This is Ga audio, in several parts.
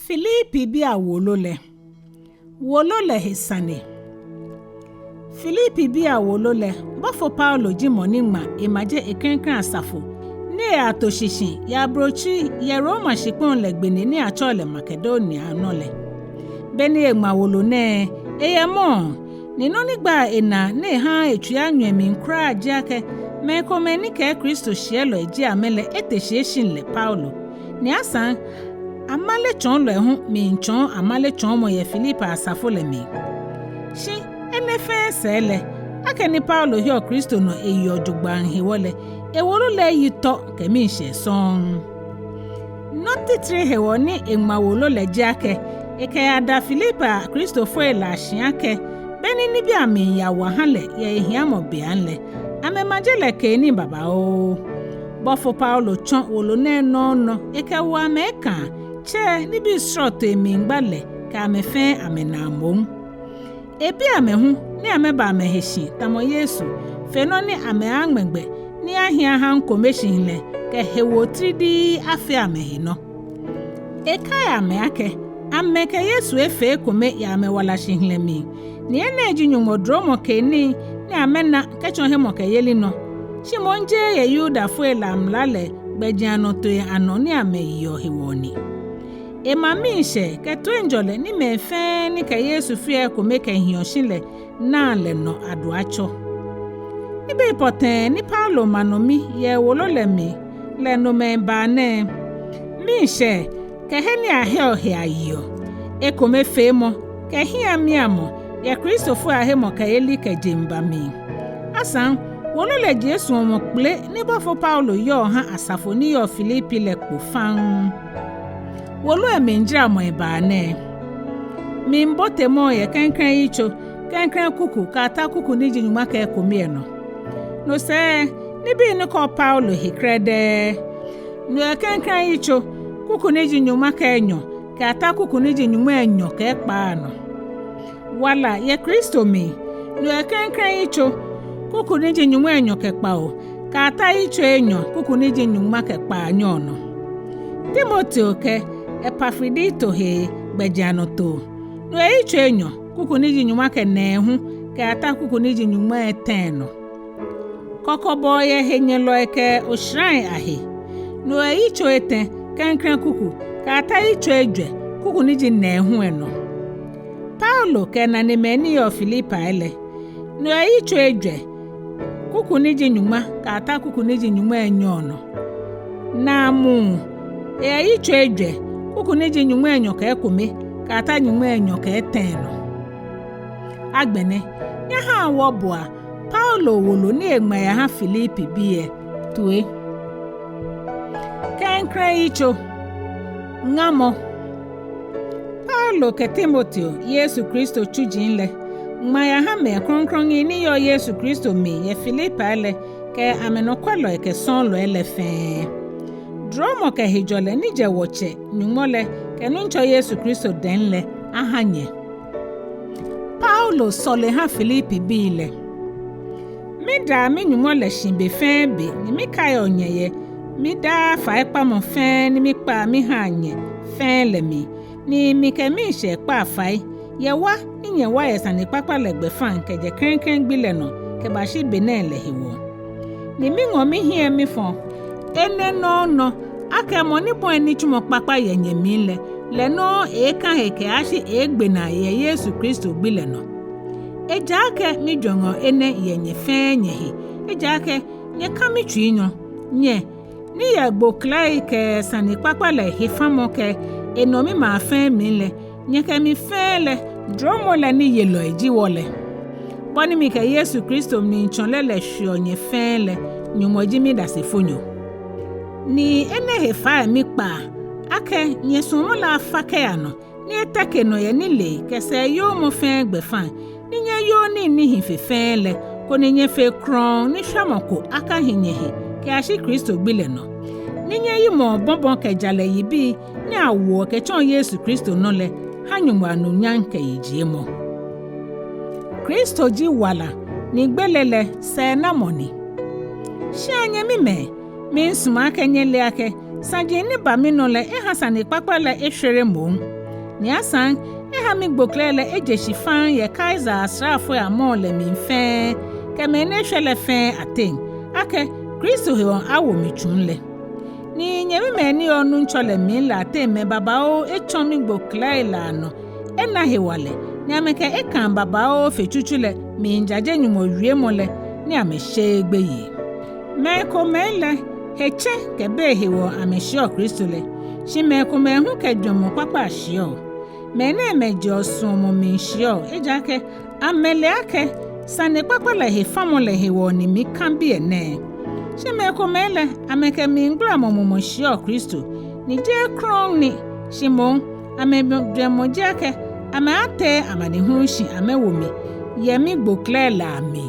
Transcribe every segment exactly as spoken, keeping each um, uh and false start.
Filipibii awolo lɛ. Wolo lɛ he sane. Filipibii awolo lɛ, bɔfo Paulo ji mɔ ni ŋma emaje eklɛŋklɛŋ asafo ni eyato shishi yɛ ablotsiri yɛ Roma shikpɔŋ lɛ gbɛnɛ ni atsɛɔ lɛ Makedonia nɔ lɛ. Beni eŋma wolo nɛɛ, eyɛ mɔɔ, ni nɔ ni gbaa enaa ni ehaaa etsui anyɔ emli kwraa ji akɛ mɛi komɛi ni kɛɛ Kristo shiɛlɔi ji amɛ lɛ ete shi eshi lɛ Paulo. Ni asaŋ, amaletsɔɔlɔi hu miitsɔɔ amale tsɔɔmɔ yɛ Filipi asafo lɛ mli. Shi enɛ fɛɛ sɛɛ lɛ, akɛni Paulo heɔ Kristo nɔ eyeɔ jogbaŋŋ hewɔ lɛ, ewolo lɛ yi tɔ kɛ miishɛɛ sɔŋŋ. Nɔ titri hewɔ ni eŋma wolo lɛ ji akɛ ekɛyada Filipi Kristofoi lɛ ashi akɛ, beni nibii amli yawa ha lɛ yɛ ehiamɔ beaŋ lɛ, amɛmaje lɛ keenii babaoo. Bɔfo Paulo tsɔ wolo nɛɛ nɔŋŋ nɔ ekɛwo amɛ ekãa, tsɛ nibii srɔtoi miigba lɛ kɛ amɛ fɛɛ amɛnaa moŋ. Ebi amɛ hu ni amɛba amɛhe shi tamɔ Yesu, fe nɔ ni amɛaaŋmɛ gbɛ ni ahi aha ŋkomeshihilɛ kɛ hewoo tridii afee amɛhe nɔ. Ekai amɛ akɛ, amɛkɛ Yesu efee ekome yɛ amɛwala shihilɛ mli, ni enɛ ji Nyɔŋmɔ duromɔ keenii ni amɛna kɛtsɔ hemɔkɛyeli nɔ, shi moŋ jeee yɛ Yudafoi lɛ amla lɛ gbɛjianɔtoi anɔ ni amɛyeɔ hewɔ ni. Ema miishɛɛ kɛ toiŋjɔlɛ ni mɛi fɛɛ ni kɛ Yesu feɔ ekome kɛhiɔ shi lɛ naa lɛ nɔ aduatsɔ. Nibii pɔtɛɛ ni Paulo ma nɔ mi yɛ wolo lɛ mli lɛ nomɛi baa nɛɛ: miishɛɛ kɛ he ni aheɔ he ayeɔ, ekomefeemɔ kɛ hiɛmiamɔ yɛ Kristofoi ahemɔkɛyeli kɛ jeŋba mli. Asaŋ, wolo lɛ jie suɔmɔ kpele ni bɔfo Paulo yɔɔ ha asafo ni yɔɔ Filipi lɛ kpo faŋŋ. Wolo lɛ mlijaramɔi baa nɛɛ: mlibotemɔ yɛ klɛŋklɛŋ yitso, klɛŋklɛŋ kuku kɛyata kuku ni ji nyɔŋma kɛ ekome lɛ nɔ. No sɛɛ, nibii ni kɔɔ Paulo he krɛdɛɛ. No yɛ klɛŋklɛŋ yitso, kuku ni ji nyɔŋma kɛ enyɔ kɛyata kuku ni ji nyɔŋmai enyɔ kɛ ekpaa nɔ. Wala yɛ Kristo mli. No yɛ klɛŋklɛŋ yitso, kuku ni ji nyɔŋmai enyɔ kɛ kpawo kɛyata yitso enyɔ, kuku ni ji nyɔŋma kɛ kpaanyɔ nɔ. Timoteo kɛ Epafrodito he gbɛjianɔtoo. No yɛ yitso enyɔ, kuku ni ji nyɔŋma kɛ nɛɛhu kɛyata kuku ni ji nyɔŋmai etɛ nɔ. Kɔkɔbɔɔ yɛ henyɛlɔi kɛ osharai ahe. No yɛ yitso etɛ, klɛŋklɛŋ kuku kɛyata yitso ejwɛ, kuku ni ji nɛɛhu lɛ nɔ. Paulo kɛ enanemɛi ni yɔɔ Filipi lɛ. No yɛ yitso ejwɛ, kuku ni ji nyɔŋma kɛyata kuku ni ji nyɔŋmai enyɔ nɔ. Naamuu, eyɛ yitso ejwɛ, kuku ni ji nyɔŋmai enyɔ kɛ ekome kɛyata nyɔŋmai enyɔ kɛ etɛ nɔ. Agbɛnɛ, nyɛhaa wɔboa Paulo wolo ni eŋma eyaha Filipibii lɛ toi. Klɛŋklɛŋ yitso. Ŋamɔ. Paulo kɛ Timoteo, Yesu Kristo tsuji lɛ, ŋma yaha mɛi krɔŋkrɔŋi ni yɔɔ Yesu Kristo mli yɛ Filipi lɛ kɛ amɛnɔkwɛlɔi kɛ sɔɔlɔi lɛ fɛɛ. Duromɔ kɛ hejɔlɛ ni jɛ wɔ-Tsɛ Nyɔŋmɔ lɛ kɛ Nuŋtsɔ Yesu Kristo dɛŋ lɛ aha nyɛ. Paulo sɔle ha Filipibii lɛ. Midaa mi-Nyɔŋmɔ lɛ shi be fɛɛ be ni mikaiɔ nyɛ yɛ midaa faikpamɔ fɛɛ ni mikpaa mihaa nyɛ fɛɛ lɛ mli, ni mikɛ miishɛɛ kpaa fai yɛ wa ni nyɛwa yɛ sanekpakpa lɛ gbɛfaŋ kɛjɛ klɛŋklɛŋ gbi lɛ nɔ kɛbashi be nɛɛ lɛ hewɔ. Ni miŋɔ mihiɛ mifɔ enɛ nɔŋŋ nɔ, akɛ mɔ ni bɔi nitsumɔ kpakpa yɛ nyɛmli lɛ, lɛ nɔŋŋ eeeka he kɛyashi eeegbe naa yɛ Yesu Kristo gbi lɛ nɔ. Ejaakɛ mijwɛŋɔ enɛ yɛ nyɛ fɛɛ nyɛhe, ejaakɛ nyɛka mitsui nɔ, nyɛ ni yɛ gboklɛi kɛ sanekpakpa lɛ hefamɔ kɛ enɔmimaa fɛɛ mli lɛ, nyɛ kɛ mi fɛɛ lɛ, duromɔ lɛ niyelɔi ji wɔ lɛ. Bɔ ni mikɛ Yesu Kristo mlitsɔlɛ lɛ shweɔ nyɛ fɛɛ lɛ, Nyɔŋmɔ ji midasefonyo. Ni enɛ he fai mikpaa, akɛ nyɛsuɔmɔ lɛ afa kɛya nɔ, ni eteke nɔ yɛ nilee kɛ sɛɛyoomɔ fɛɛ gbɛfaŋ, ni nyɛyoo nii ni hi fe fɛɛ lɛ, koni nyɛfee krɔŋŋ ni shwamɔ ko akahi nyɛhe kɛyashi Kristo gbi lɛ nɔ. Ni nyɛyimɔ obɔbɔ kɛ jalɛ yibii ni awoɔ kɛtsɔɔ Yesu Kristo nɔ lɛ ha Nyɔŋmɔ anunyam kɛ yijiemɔ. Kristo ji wala, ni gbele lɛ sɛɛnamɔ ni. Shi anyɛmimɛi, miisumɔ akɛ nyɛle akɛ Saji ni ba minɔ lɛ ehã sanekpakpa lɛ eshwere moŋ. Ni asaŋ ehã migboklɛi lɛ eje shi faŋŋ yɛ Kaisare asraafoi amɔɔ lɛ mli fɛɛ, kɛ mɛi ni eshwɛ lɛ fɛɛ ateŋ, akɛ Kristo hewɔ awo mi tsuŋ lɛ. Ni nyɛmimɛi ni yɔɔ Nuŋtsɔ lɛ mli lɛ ateŋ mɛi babaoo etsɔ̃ migboklɛi lɛ anɔ ena hewalɛ, ni amɛkɛ ekãa babaoo fe tsutsu lɛ miijaje Nyɔŋmɔ wiemɔ lɛ ni amɛsheee gbeyei. Mɛi komɛi lɛ, hetsɛ̃ kɛ bei hewɔ amɛshiɛɔ Kristo lɛ, shi mɛi komɛi hu kɛ jwɛŋmɔ kpakpa shiɛɔ. Mɛnɛɛmɛi jɛɔ suɔmɔ mli shiɛɔ, ejaakɛ amɛle akɛ sanekpakpa lɛ hefãmɔ lɛ hewɔ ni mikã biɛ nɛɛ. Shi mɛi komɛi lɛ, amɛkɛ mligbalamɔ mumɔ shiɛɔ Kristo, ni jeee krɔŋŋ ni, shi moŋ amɛjwɛŋmɔ ji akɛ amɛaatee amanehulu shi amɛwo mi yɛ migboklɛi lɛ amli.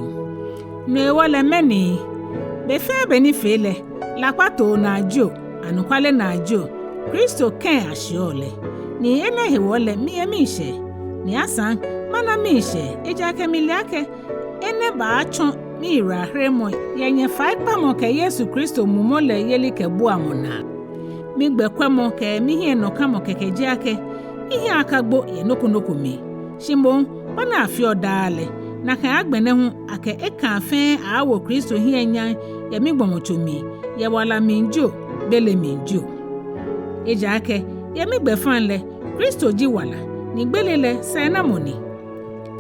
No hewɔ lɛ mɛni? Be fɛɛ be ni fee lɛ, lakpatoo naa jio, anɔkwale naa jio, Kristo kɛ̃ ashiɛɔ lɛ. Ni enɛ hewɔ lɛ miyɛ miishɛɛ, ni asaŋ mana miishɛɛ, ejaakɛ mile akɛ enɛ baatsɔ̃ miyiwalaheremɔ yɛ nyɛfaikpamɔ kɛ Yesu Kristo Mumɔ lɛ yelikɛbuamɔ naa. Migbɛkwɛmɔ kɛ mihiɛnɔkãmɔ kɛkɛ ji akɛ mihiɛ akagbo yɛ nɔ ko nɔ ko mli, shi moŋ bɔ ni afeɔ daa lɛ, nakai agbɛnɛ hu akɛ ekãa fɛɛ aaawo Kristo hiɛ nyam yɛ migbɔmɔtso mli, yɛ wala mli jio, gbele mli jio. Ejaakɛ yɛ migbɛfaŋ lɛ Kristo ji wala, ni gbele lɛ sɛɛnamɔ ni.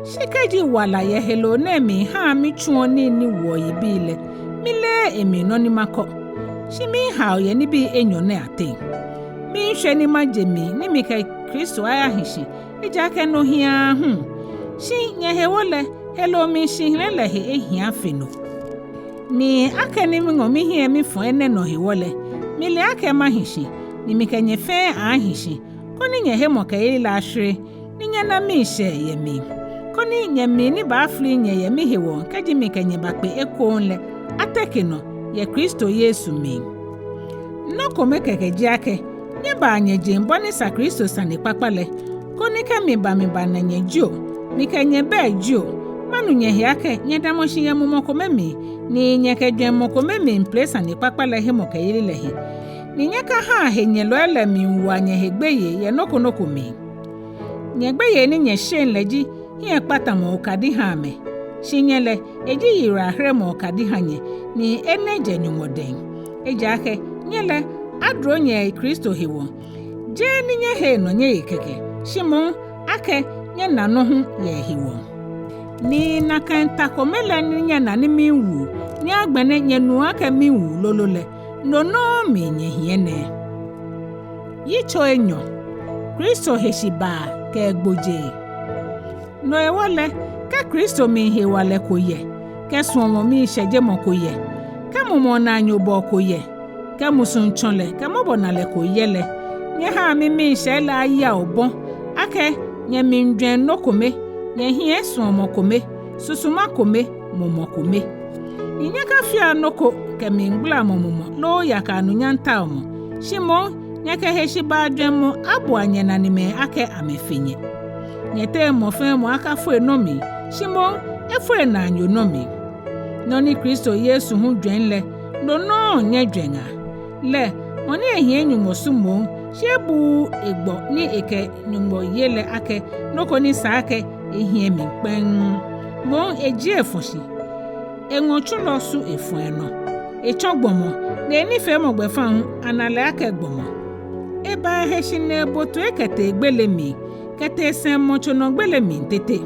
Shi kɛji wala yɛ heloo nɛɛ mli hãa mitsuɔ nii ni woɔ yibii lɛ, mileee emli nɔ ni makɔ. Shi miihao yɛ nibii enyɔ nɛɛ ateŋ. Miishwe ni maje mli ni mikɛ Kristo ayahi shi, ejaakɛ no hi aahu; shi nyɛhewɔ lɛ heloo mli shihilɛ lɛ he ehia fe no. Ni akɛni miŋɔ mihiɛ mifɔ̃ enɛ nɔ hewɔ lɛ, mile akɛ mahi shi, ni mikɛ nyɛ fɛɛ aaahi shi, koni nyɛhemɔkɛyeli lɛ ashwere, ni nyɛna miishɛɛ yɛ mli, koni nyɛmli ni baafli nyɛ yɛ mihewɔ kɛji mikɛ nyɛ bakpe ekoŋŋ lɛ, ateke nɔ yɛ Kristo Yesu mli. Nɔ kome kɛkɛ ji akɛ nyɛbaa nyɛjeŋ bɔ ni sa Kristo Sanekpakpa lɛ, koni kɛ miba mibana nyɛ jio, mikɛ nyɛ bɛ jio, manu nyɛhe akɛ nyɛdamɔ shi yɛ mumɔ kome mli, ni nyɛkɛ jwɛŋmɔ kome miipele Sanekpakpa lɛ hemɔkɛyeli lɛ he, ni nyɛkahãa henyɛlɔi lɛ miiwoa nyɛhe gbeyei yɛ nɔ ko nɔ ko mli. Nyɛgbeyei ni nyɛsheŋ lɛ ji hiɛkpãtãmɔ okadi hã amɛ; shi nyɛ lɛ, eji yiwalaheremɔ okadi hã nyɛ, ni enɛ jɛ Nyɔŋmɔ dɛŋ. Ejaakɛ nyɛ lɛ, aduro nyɛ yɛ Kristo hewɔ, jeee ni nyɛhe enɔ nyɛye kɛkɛ, shi moŋ akɛ nyɛna nɔ hu yɛ ehewɔ. Ni nakai ta kome lɛ ni nyɛna ni miwu, ni agbɛnɛ nyɛnuɔ akɛ miwu lolo lɛ, no nɔŋŋ mli nyɛhiɛ nɛɛ. Yitso enyɔ. Kristo heshibaa kɛ egbojee. No hewɔ lɛ, kɛ Kristo mli hewalɛ ko yɛ, kɛ suɔmɔ miishɛjemɔ ko yɛ, kɛ mumɔŋ naanyobɔɔ ko yɛ, kɛ musuŋtsɔlɛ kɛ mɔbɔnalɛ ko yɛ lɛ, nyɛhãa mimiishɛɛ lɛ aya obɔ, akɛ nyɛmiijwɛŋ nɔ kome, nyɛhiɛ suɔmɔ kome, susuma kome, mumɔ kome. Ni nyɛkafea nɔ ko kɛ mligbalamɔ mumɔ loo yaka anunyamtaomɔ, shi moŋ nyɛkɛ heshibaa jwɛŋmɔ abua nyɛnanemɛi akɛ amɛfe nyɛ. Nyɛteŋ mɔ fɛɛ mɔ akafo enɔ mli, shi moŋ efo enaanyo nɔ mli. Nɔ ni Kristo Yesu hu jwɛŋ lɛ, no nɔŋŋ nyɛjwɛŋa. Lɛ, mɔ ni ehiɛ Nyɔŋmɔ su moŋ, shi ebuuu egbɔ ni ekɛ Nyɔŋmɔ ye lɛ akɛ nɔ ko ni sa akɛ ehiɛ mli kpɛŋŋ. Moŋ ejie efɔ̃ shi, eŋɔ tsulɔ su efɔ̃ enɔ, etsɔ̃ gbɔmɔ, ni enifeemɔ gbɛfaŋ hu ana lɛ akɛ gbɔmɔ. Eba ehe shi ni ebo toi kɛtee gbele mli, kɛtee sɛŋmɔtso nɔ gbele mli tete.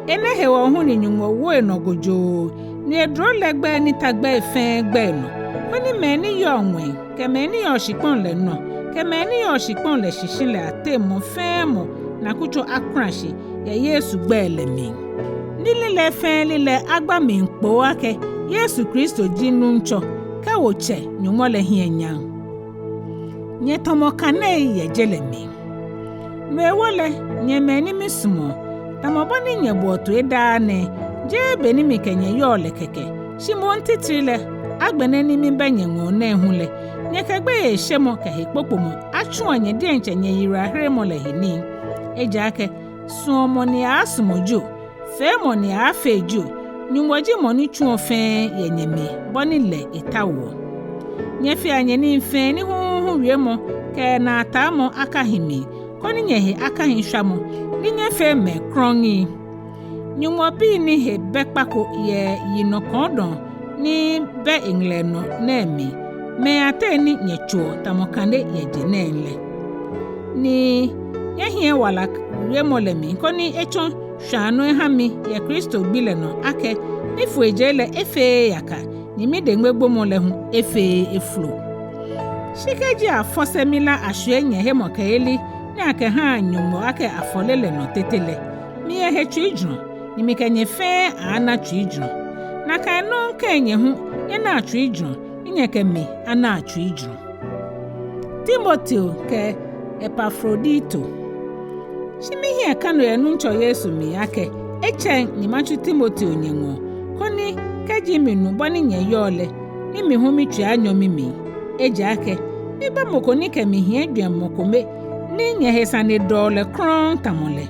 Enɛ hewɔ hu ni Nyɔŋmɔ wo enɔ gojoo, ni eduro lɛ gbɛi ni ta gbɛi fɛɛ gbɛi nɔ, koni mɛi ni yɔɔ ŋwɛi kɛ mɛi ni yɔɔ shikpɔŋ lɛ nɔ kɛ mɛi ni yɔɔ shikpɔŋ lɛ shishi lɛ ateŋ mɔ fɛɛ mɔ nakutso akula shi yɛ Yesu gbɛi lɛ mli. Ni lilɛi fɛɛ lilɛi agba mli kpoo akɛ Yesu Kristo ji Nuŋtsɔ, kɛwo Tsɛ Nyɔŋmɔ lɛ hiɛ nyam. Nyɛtamɔ kanei yɛ je lɛ mli. No hewɔ lɛ, nyɛ mɛi ni misumɔɔ, tamɔ bɔ ni nyɛboɔ toi daa nɛɛ, jeee be ni mikɛ nyɛ yɔɔ lɛ kɛkɛ, shi moŋ titri lɛ, agbɛnɛ ni mibɛ nyɛŋɔɔ nɛɛ hu lɛ, nyɛkɛ gbeyeishemɔ kɛ hekpokpomɔ atsua nyɛ diɛŋtsɛ nyɛyiwalaheremɔ lɛ he nii. Ejaakɛ suɔmɔ ni aaasumɔ jio, feemɔ ni aaafee jio, Nyɔŋmɔ ji mɔ ni tsuɔ fɛɛ yɛ nyɛmli bɔ ni lɛ etaoɔ. Nyɛfea nyɛnii fɛɛ ni huhuuhu wiemɔ kɛ naataamɔ akahi mli, koni nyɛhe akahi shwamɔ, ni nyɛfee mɛi krɔŋŋi, Nyɔŋmɔ bii ni he bɛ kpa ko yɛ yinɔ kɔɔdɔŋ ni bɛ eŋɛlɛnɔ nɛɛ mli, mɛi ateŋ ni nyɛtsoɔ tamɔ kane yɛ je nɛɛŋ lɛ. Ni nyɛhiɛ wala wiemɔ lɛ mli, koni etsɔ shwãanɔ eha mi yɛ Kristo gbi lɛ nɔ, akɛ mifoijee lɛ efeee yaka, ni mideŋmegbomɔ lɛ hu efeee efolo. Shi kɛji afɔse milá ashwie nyɛhemɔkɛyeli ni akɛhaa Nyɔŋmɔ akɛ afɔle lɛ nɔ tete lɛ, miyɛ he tsuijurɔ, ni mikɛ nyɛ fɛɛ aaana tsuijurɔ. Nakai nɔŋŋ kɛ̃ nyɛ hu nyɛnaa tsuijurɔ, ni nyɛkɛ mi anaa tsuijurɔ. Timoteo kɛ Epafrodito. Shi mihiɛ kã nɔ yɛ Nuŋtsɔ Yesu mli akɛ etsɛŋ ni matsu Timoteo nyɛŋɔɔ, koni kɛji minu bɔ ni nyɛyɔɔ lɛ, ni mi hu mitsui anyɔ mimli. Ejaakɛ mibɛ mɔ ko ni kɛ mi hiɛ jwɛŋmɔ kome, ni nyɛhe sane dɔɔ lɛ krɔŋŋ tamɔ lɛ.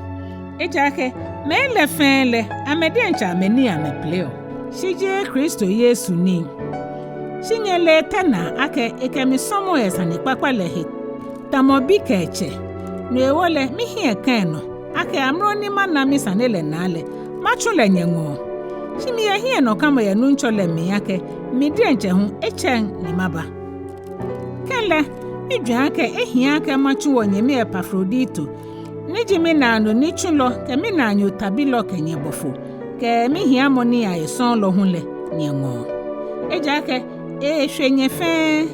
Ejaakɛ mɛi lɛ fɛɛ lɛ, amɛ diɛŋtsɛ amɛnii amɛpleɔ, shi jeee Kristo Yesu nii. Shi nyɛle etɛ naa akɛ ekɛ mi sɔmɔɔ yɛ sanekpakpa lɛ he tamɔ bi kɛ etsɛ. No hewɔ lɛ, mihiɛ kã enɔ akɛ amrɔ ni mana misane lɛ naa lɛ, matsu lɛ nyɛŋɔɔ. Shi miyɛ hiɛnɔkamɔ yɛ Nuŋtsɔ lɛ mli akɛ mi diɛŋtsɛ hu etsɛŋ ni maba. Kɛlɛ, mijwɛŋ akɛ ehia akɛ matsu wɔnyɛmi Epafrodito, ni ji minaanyo nitsulɔ kɛ minaanyo tabilɔ kɛ nyɛbɔfo, kɛ mihiamɔ nii ahe sɔɔlɔ hu lɛ nyɛŋɔɔ. Ejaakɛ eeshwe nyɛ fɛɛ,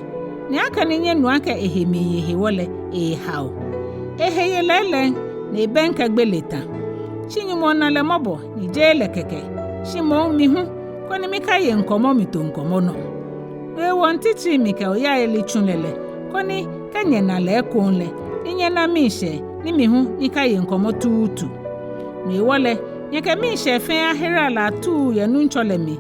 ni akɛni nyɛnu akɛ ehe miiye hewɔ lɛ, eehao. Ehe ye lɛɛlɛŋ, ni ebɛŋkɛ gbele tã. Shi Nyɔŋmɔ na lɛ mɔbɔ, ni jeee lɛ kɛkɛ, shi moŋ mi hu, koni mikaye ŋkɔmɔ mito ŋkɔmɔ nɔ. No hewɔ titri mikɛ oyaiyeli tsu lɛ lɛ, koni kɛ nyɛna lɛ ekoŋŋ lɛ, ni nyɛna miishɛɛ, ni mi hu mikaye ŋkɔmɔ tuutu. No hewɔ lɛ, nyɛkɛ miishɛɛ fɛɛ ahere lɛ atuu yɛ Nuŋtsɔ lɛ mli,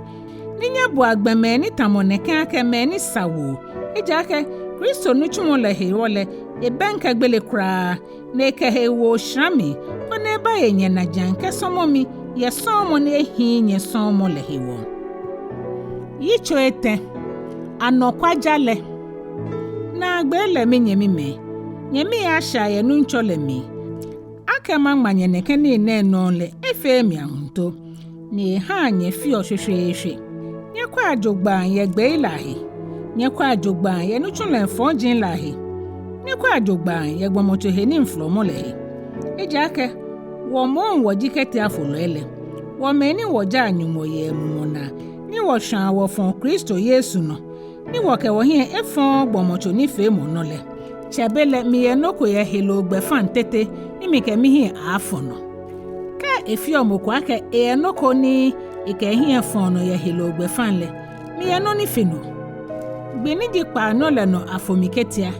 ni nyɛbua gbɔmɛi ni tamɔ nɛkɛ akɛ mɛi ni sa woo. Ejaakɛ Kristo nitsumɔ lɛ hewɔ lɛ, ebɛŋkɛ gbele kwraa, ni ekɛ ehe wo oshara mli, koni ebaye nyɛnajiaŋ kɛsɔmɔ mi yɛ sɔɔmɔ ni ehiii nyɛ sɔɔmɔ lɛ hewɔ. Yitso etɛ. Anɔkwa jalɛ. Naagbee lɛ, minyɛmimɛi, nyɛmii ashɛa yɛ Nuŋtsɔ lɛ mli. Akɛ maŋma nyɛ nɛkɛ nii nɛɛ nɔŋŋ lɛ, efeee mi ahuntoo, ni ehaa nyɛfeɔ shweshweeshwe. Nyɛkwɛa jogbaŋŋ yɛ gbei lɛ ahe. Nyɛkwɛa jogbaŋŋ yɛ nitsulɔi fɔji lɛ ahe. Nyɛkwɛa jogbaŋŋ yɛ gbɔmɔtso he nii folɔmɔ lɛ he. Ejaakɛ wɔ moŋ wɔji ketiafolɔi lɛ, wɔ mɛi ni wɔjaa Nyɔŋmɔ yɛ mumɔ naa, ni wɔshwãa wɔfɔ̃ɔ Kristo Yesu nɔ, ni wɔkɛ wɔhiɛ efɔ̃ɔɔ gbɔmɔtso nifeemɔ nɔ lɛ. Tsɛbelɛ miyɛ nɔ ko yɛ heloo gbɛfaŋ tete, ni mikɛ mihiɛ aaafɔ̃ nɔ. Kɛ efeɔ mɔ ko akɛ eyɛ nɔ ko ni ekɛ ehiɛ fɔ̃ɔ nɔ yɛ heloo gbɛfaŋ lɛ, miyɛ nɔ ni fe no. Gbi ni ji kpaanyɔ lɛ nɔ afo mi ketia.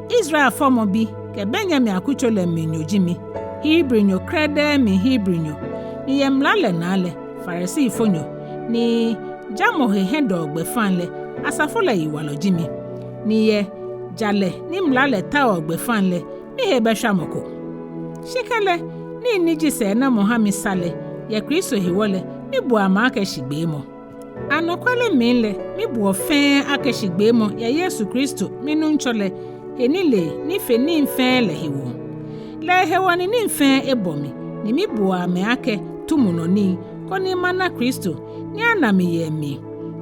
Israel fɔmɔbi kɛ Benyamin akutso lɛ mlinyo ji mi, Hebrinyo krɛdɛɛ mli Hebrinyo, ni yɛ mla lɛ naa lɛ, Farisifonyo, ni jamɔ he hiɛdɔɔ gbɛfaŋ lɛ, asafo lɛ yiwalɔ ji mi, ni yɛ jalɛ ni mla lɛ taoɔ gbɛfaŋ lɛ, mihe bɛ shwamɔ ko. Shi kɛlɛ, nii ni ji sɛɛnamɔ ha mi sa lɛ, yɛ Kristo hewɔ lɛ, mibuɔ amɛ akɛ shigbeemɔ. Anɔkwale mli lɛ, mibuɔ fɛɛ akɛ shigbeemɔ yɛ Yesu Kristo, mi-Nuŋtsɔ lɛ, he nilee ni fe nii fɛɛ lɛ hewɔ. Lɛ ehewɔ ni nii fɛɛ ebɔ mi, ni mibuɔ amɛ akɛ tumu nɔ nii, koni mana Kristo, ni ana mi yɛ emli.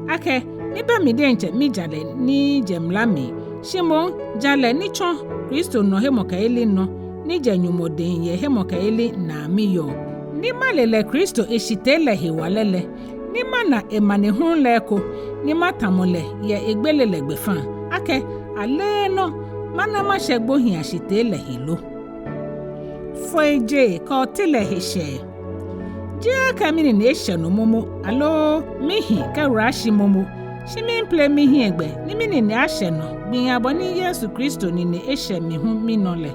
Akɛ mibɛ mi diɛŋtsɛ mijalɛ ni jɛ mla mli, shi moŋ jalɛ ni tsɔ Kristo nɔ hemɔkɛyeli nɔ, ni jɛ Nyɔŋmɔ dɛŋ yɛ hemɔkɛyeli naa miyɔɔ. Ni male lɛ Kristo eshitee lɛ hewalɛ lɛ, ni mana emanehulu lɛ eko, ni matamɔ lɛ yɛ egbele lɛ gbɛfaŋ, akɛ aleenɔ mana mashɛ gbohii ashitee lɛ he lo. Foijee kɛ oti lɛ he shɛɛ. Jeee akɛ minine eshɛ nɔ momo, aloo mihi kɛwula shi momo, shi miipele mihiɛ gbɛ ni minine ashɛ nɔ, gbii abɔ ni Yesu Kristo nine eshɛ mi hu minɔ lɛ.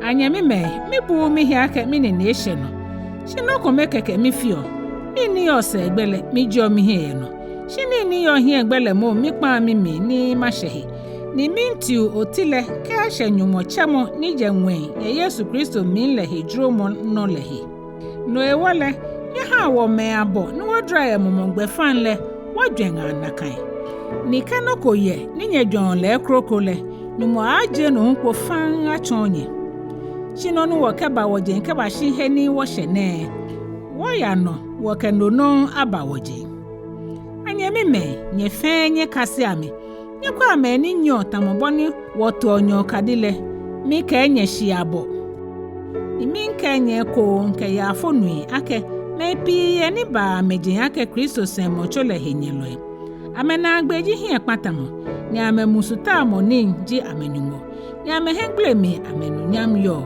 Anyɛmimɛi, mibuuu mihe akɛ minine eshɛ nɔ, shi nɔ kome kɛkɛ mifeɔ. Nii ni yɔɔ sɛɛgbɛ lɛ, mijieɔ mihiɛ yɛ nɔ, shi nii ni yɔɔ hiɛgbɛ lɛ moŋ mikpaa mimli ni mashɛ he, ni miitiu oti lɛ kɛyashɛ Nyɔŋmɔ tsɛmɔ ni jɛ ŋwɛi yɛ Yesu Kristo mli lɛ he juromɔ nɔ lɛ he. No hewɔ lɛ, nyɛhaa wɔ mɛi abɔ ni wɔdara yɛ mumɔ gbɛfaŋ lɛ, wɔjwɛŋa nakai. Ni kɛ nɔ ko yɛ ni nyɛjwɛŋɔ lɛ ekroko lɛ, Nyɔŋmɔ aaajie no hu kpo faŋŋ atsɔɔ nyɛ. Shi nɔ ni wɔkɛba wɔjeŋ kɛbashi he ni wɔshɛ nɛɛ, wɔya nɔ wɔkɛ no nɔŋŋ aba wɔjeŋ. Anyɛmimɛi, nyɛ fɛɛ nyɛkasea mi. Nyɛkwɛa mɛi ni nyiɛɔ tamɔ bɔ ni wɔtoɔ nyɛ okadi lɛ. Mikɛɛ nyɛ shii abɔ. Ni miikɛɛ nyɛ ekoŋŋ kɛ yaafonui akɛ mɛi pii yɛ ni baa amɛjeŋ akɛ Kristo sɛŋmɔtso lɛ henyɛlɔi. Amɛnaagbee ji hiɛkpatamɔ, ni amɛmusu taomɔ nii ji amɛnyɔŋmɔ, ni amɛhiɛgbele mli amɛnunyam yɔɔ,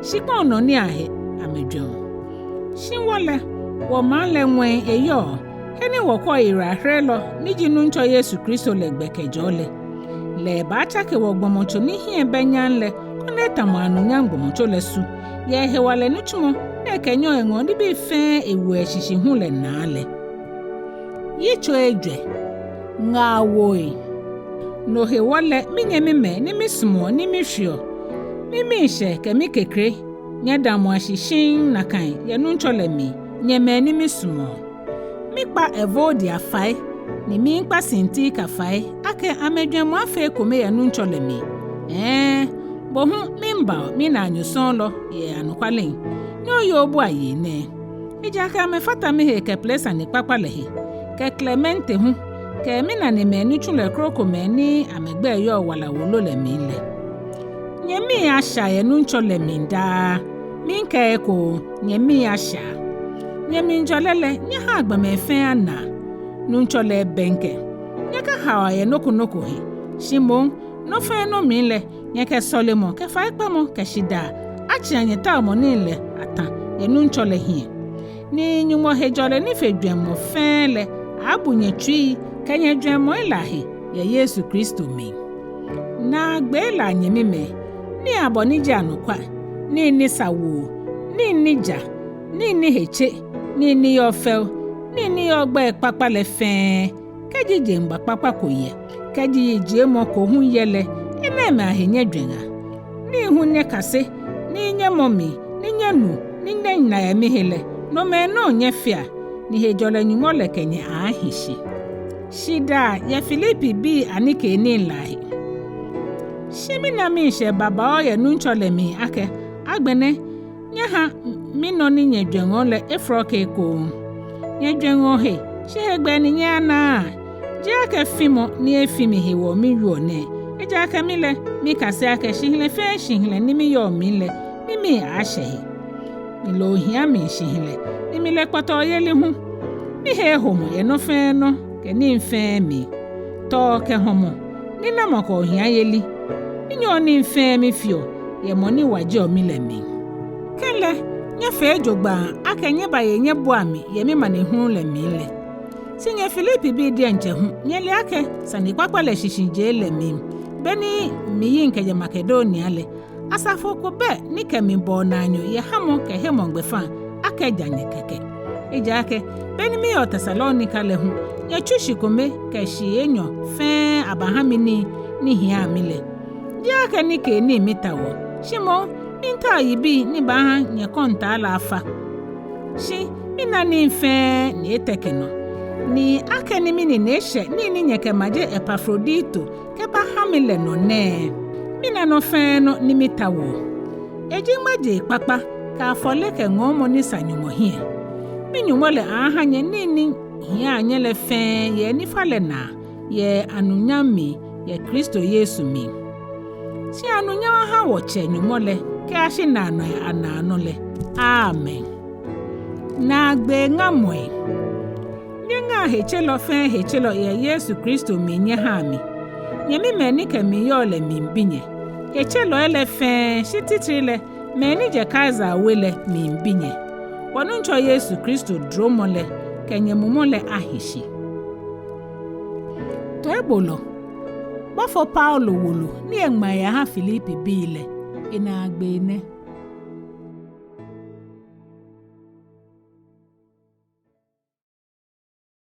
shikpɔŋ nɔ nii ahe amɛjwɛŋɔ. Shi wɔ lɛ, wɔmaŋ lɛ ŋwɛi eyɔɔ, he ni wɔkwɛɔ yiwalaherelɔ ni ji Nuŋtsɔ Yesu Kristo lɛ gbɛ kɛjɛɔ lɛ. Lɛ ebaatsake wɔgbɔmɔtso ni hiɛ bɛ nyam lɛ, koni etamɔ anunyam gbɔmɔtso lɛ su, yɛ hewalɛ nitsumɔ ni ekɛnyɛɔ eŋɔɔ nibii fɛɛ ewoɔ eshishi hu lɛ naa lɛ. Yitso ejwɛ. Ŋaawoi. No hewɔ lɛ, minyɛmimɛi ni misumɔɔ ni mishweɔ, mimiishɛɛ kɛ mikekre, nyɛdamɔa shi shiŋŋ nakai yɛ Nuŋtsɔ lɛ mli, nyɛ mɛi ni misumɔɔ. Mikpa Evodia fai, ni miikpa Sintike fai, akɛ amɛjwɛŋmɔ afee ekome yɛ Nuŋtsɔ lɛ mli. Hɛɛ, bo hu miiba o, minaanyo sɔɔlɔ yɛ anɔkwale, ni oye obua yei nɛɛ. Ejaakɛ amɛfata mihe kɛpele sanekpakpa lɛ he, kɛ Klemente hu, kɛ minanemɛi nitsulɔi krokomɛi ni amɛgbɛi yɔɔ wala wolo lɛ mli lɛ. Nyɛmii ashɛa yɛ Nuŋtsɔ lɛ mli daa, miikɛɛ ekoŋŋ, nyɛmii ashɛa. Nyɛmlijɔlɛ lɛ, nyɛhaa gbɔmɛi fɛɛ anaa. Nuŋtsɔ lɛ ebɛŋkɛ. Nyɛkahaoa yɛ nɔ ko nɔ ko he, shi moŋ, nɔ fɛɛ nɔ mli lɛ, nyɛkɛ sɔlemɔ, kɛ faikpamɔ, kɛ shidaa, atsĩa nyɛtaomɔ nii lɛ atã yɛ Nuŋtsɔ lɛ hiɛ. Ni Nyɔŋmɔ hejɔlɛ ni fe jwɛŋmɔ fɛɛ lɛ abu nyɛtsuii kɛ nyɛjwɛŋmɔi lɛ ahe yɛ Yesu Kristo mli. Naagbee lɛ, anyɛmimɛi, nii abɔ ni ji anɔkwa, nii ni sa woo, nii ni ja, nii ni he tse, nii ni yɔɔ fɛo, nii ni yɔɔ gbɛi kpakpa lɛ fɛɛ, kɛji jeŋba kpakpa ko yɛ, kɛji yijiemɔ ko hu yɛ lɛ, enɛɛmɛi ahe nyɛjwɛŋa. Nii hu ni nyɛkase, ni nyɛmɔ mli, ni nyɛnu, ni nyɛna yɛ mihe lɛ, nomɛi nɔŋŋ nyɛfea, ni hejɔlɛ Nyɔŋmɔ lɛ kɛ nyɛ aaahi shi. Shidaa yɛ Filipibii anikeenii lɛ ahe. Shi mina miishɛɛ babaoo yɛ Nuŋtsɔ lɛ mli akɛ, agbɛnɛ, nyɛha minɔ ni nyɛjwɛŋɔ lɛ efrɔke ekoŋŋ. Nyɛjwɛŋɔ he, shi hegbɛ ni nyɛyanaaa. Jeee akɛ fimɔ ni efi mi hewɔ miwieɔ nɛɛ, ejaakɛ mi lɛ, mikase akɛ shihilɛ fɛɛ shihilɛ ni miyɔɔ mli lɛ, mimii aaashɛ he. Mile ohia mli shihilɛ, ni mile kpɔtɔɔyeli hu. Mihe ehomɔ yɛ nɔ fɛɛ nɔ kɛ nii fɛɛ mli. Tɔɔ kɛ hɔmɔ, ninamɔ kɛ ohiayeli. Minyɛɔ nii fɛɛ mifeɔ yɛ mɔ ni wajeɔ mi lɛ mli. Kɛlɛ, nyɛfee jogbaŋŋ akɛ nyɛbaye nyɛbua mi yɛ mimanehulu lɛ mli lɛ. Shi nyɛ Filipibii diɛŋtsɛ hu, nyɛle akɛ sanekpakpa lɛ shishijee lɛ mli, beni miyiŋ kɛjɛ Makedonia lɛ, asafo ko bɛ ni kɛ mi bɔɔ naanyo yɛ hamɔ kɛ hemɔ gbɛfaŋ, akɛ ja nyɛ kɛkɛ. Ejaakɛ, beni miyɔɔ Tesalonika lɛ hu, nyɛtsu shi kome kɛ shii enyɔ fɛɛ abaha mi nii ni hiaa mi lɛ. Jeee akɛ nikeenii mitaoɔ, shi moŋ mitaoɔ yibii ni baaha nyɛkɔntaa lɛ afa. Shi mina nii fɛɛ ni eteke nɔ. Ni akɛni minine eshɛ nii ni nyɛkɛmaje Epafrodito kɛbaha mi lɛ nɔ nɛɛ, mina nɔ fɛɛ nɔ ni mitaoɔ. Eji ŋmajee kpakpa kɛ afɔle kɛ ŋɔɔmɔ ni sa Nyɔŋmɔ hiɛ. Mi-Nyɔŋmɔ lɛ aaaha nyɛ nii ni hiaa nyɛ lɛ fɛɛ yɛ enifalɛ naa, yɛ anunyam mli, yɛ Kristo Yesu mli. Shi anunyam aha wɔ-Tsɛ Nyɔŋmɔ lɛ kɛyashi naanɔi anaanɔ lɛ. Amen. Naagbee ŋamɔi. Nyɛŋaa hetselɔ fɛɛ hetselɔ yɛ Yesu Kristo mli nyɛhaa mi. Nyɛmimɛi ni kɛ mi yɔɔ lɛ miibi nyɛ. Hetselɔi lɛ fɛɛ, shi titri lɛ, mɛi ni jɛ Kaisare we lɛ miibi nyɛ. Wɔ-Nuŋtsɔ Yesu Kristo duromɔ lɛ kɛ nyɛmumɔ lɛ ahi shi. Toibolɔ, bɔfo Paulo wolo ni eŋma eyaha Filipibii lɛ, enaagbee nɛ.